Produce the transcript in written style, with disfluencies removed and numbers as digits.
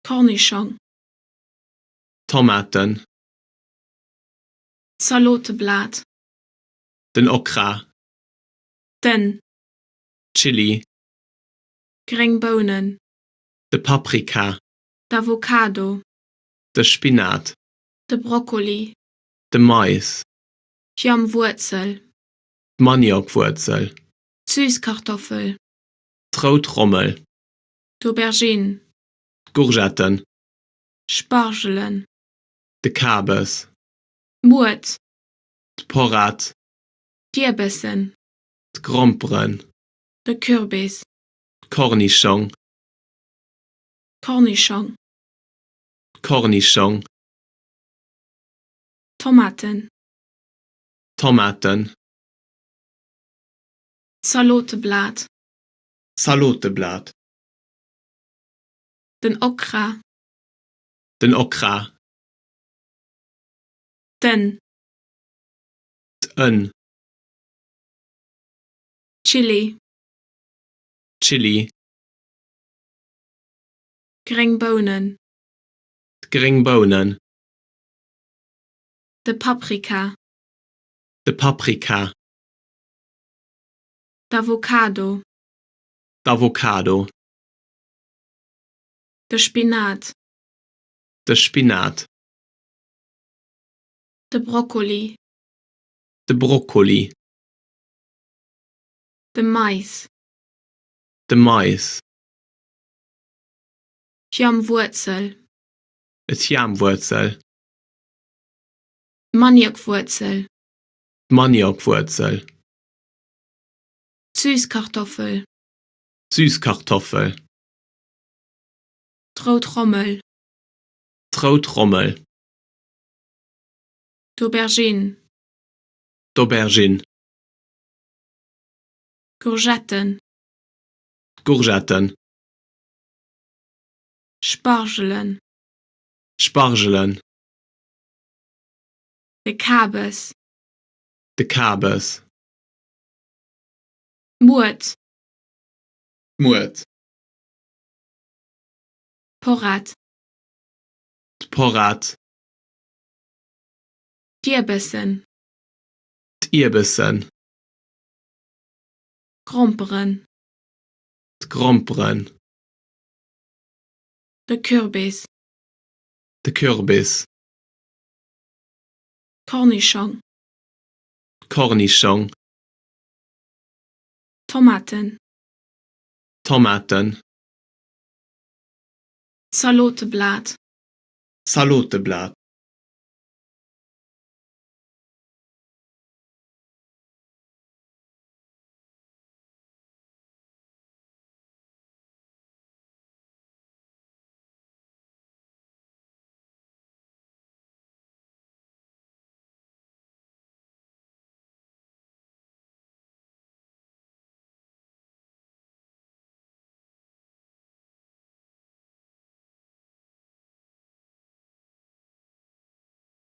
Kornischong. Tomaten. Zaloteblat. Den Okra. D'Ënn. Chili. Gréng Bounen. De Paprika. D'Avocado. De Spinat. De Brokkoli. De Mais. D'Jamwuerzel. D'Maniokwuerzel. D'Süsskartoffel. D'rout Rommel. D'Aubergine. D'Courgetten. Spargelen. De Kabes. D'Muert. D'Porrett. D'Ierbessen. D'Gromperen. De Kürbis. Kornischong. Kornischong. Kornischong. Tomaten. Tomaten. Zaloteblat. Zaloteblat. Den Okra. Den Okra. D'Ënn. D'Ënn. Chili. Chili. Gréng Bounen. D'gréng Bounen. De Paprika. De Paprika. D'Avocado. D'Avocado. De Spinat. De Spinat. De Brokkoli. De Brokkoli. De Mais. De Mais. D'Jamwuerzel. D'Jamwuerzel. D'Maniokwuerzel. D'Maniokwuerzel. D'Süsskartoffel. D'Süsskartoffel. D'rout Rommel. D'rout Rommel. D'Aubergine. D'Aubergine. Courgetten. D'Courgetten. Spargelen. Spargelen. De Kabes. De Kabes. D'Muert. D'Muert. Porrett. D'Porrett. D'Ierbessen. D'Ierbessen. Gromperen. D'Gromperen. De Kürbis. De Kürbis. Kornischong. Kornischong. Tomaten. Tomaten. Zaloteblat. Zaloteblat.